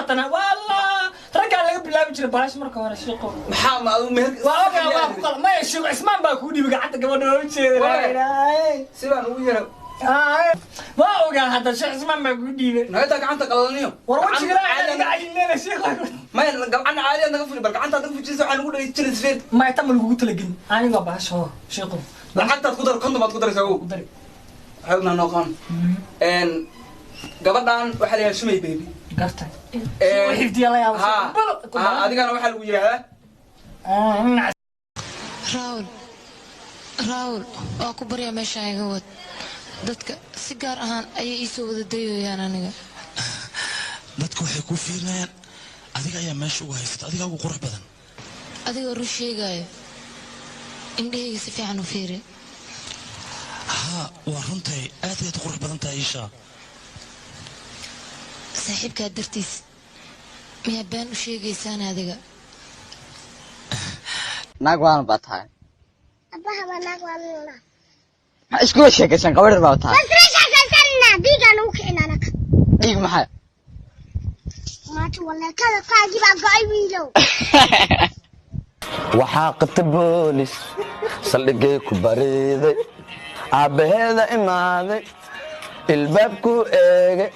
Tana wallah raggaa laga bilaabi jiray baash marka hore, shiiqo. Maxaa ma adigu meher? Waa ogaa, waa ku qal maya. Shiiqo Cismaan baa kuu dhiibay gacanta gabadha, waa u jeeda. Wallahi. Sidaan ugu yara. Waa ogaa hadda, Sheekh Cismaan baa kuu dhiibay. Naga gacanta qalalaniyo. War wejiga laa iga cayinleena, shiiqo. Maya, gacan caadi naga furi, bal gacantaad naga fujinaysa waxaa lagu dhagay jiray sifeed. Maya, tan ma lagugu talagelin aniga baasho, shiiqo. Lacagtaad ku dar, 50 baad ku daraysaa, ow. Ku dari. Xoogna noo qaban. Gabadhan waxaa la yidhaha Shumay Baby. Gartay. Xifdiya la yaabo. Ha ha, adigana waxaa lagu yidhahdaa Raawul, Raawul, waa ku baryaa, meeshaan iga wad. Dadka si gaar ahaan ayay ii soo wada dayoyaan aniga. Dadku waxay kuu fiirinayaan adiga ayaa meesha uga haysata, adigaa ugu qurux badan. Adigoo run sheegaayo, indhahayga si fiican u fiiri. Haa, waa runtay, aad ayaad u qurux badan tahay, Iisha. Saaxiibkaa dartiis miyaa been u sheegaysaan adiga? Naag waalan baa tahay. Abaha waa naag waalana. Maxaa iskula sheekaysan? Gabadh baa tahay. Isla sheekaysanna, dhiigaan ugu kicin anaka. Dhiig maxay? Maanta wallahi kadabkaagii baa go'ay, wiilow. Waxaa qabta boolis, saldhigay ku bariiday, aabbaheeda imaaday, ilbaabkuu eegay,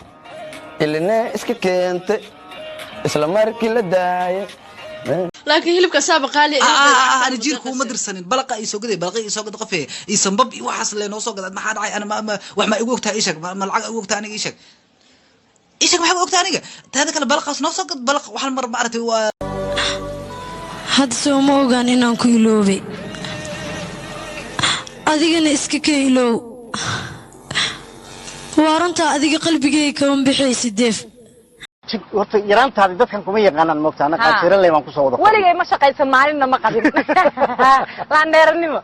ilinee iska keentay, isla markii la daayay. Laakiin hilibka saaba qaali. Ani jiirku uma dirsanin balaqa ii soo gaday, balaqa ii soo gad, qofe ii sanbab iyo waxaas le noo soo gad. Maxaa dhacay? Ana wax ma igu ogtahay? Ii sheeg, ma lacag igu ogtahay aniga? Ii sheeg, ii sheeg, maxaa igu ogtahay aniga? Taada kale balaqaas noo soo gad, balaq waxaan mar ma aragtay waa. Hadda soo ma ogaan inaan ku iloobay, adigana iska ka iloow. Waa runtaa, adiga qalbigayga kama bixaysi deef. Horta yaraantaadi dadkan kuma yaqaanaan, moogta ana qaansiiraley baan kusoo wada. Weligay ma shaqaysan, maalinna ma qabin laandheeranimo.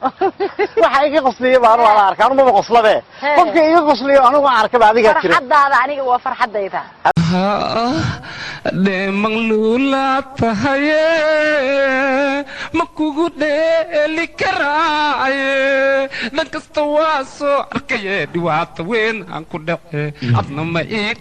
Waxa iga qosliya baan waa la arkaa, anu maba qoslabe. Qofka iga qosliyo anigu aan arkaba adigaa jira. Farxadaada aniga waa farxadayda. Dheemanluula tahaye, ma kugu dheeli karaaye? Dhan kasta waa soo arkaye, dhibaato weyn aan ku dhace, adna ma ii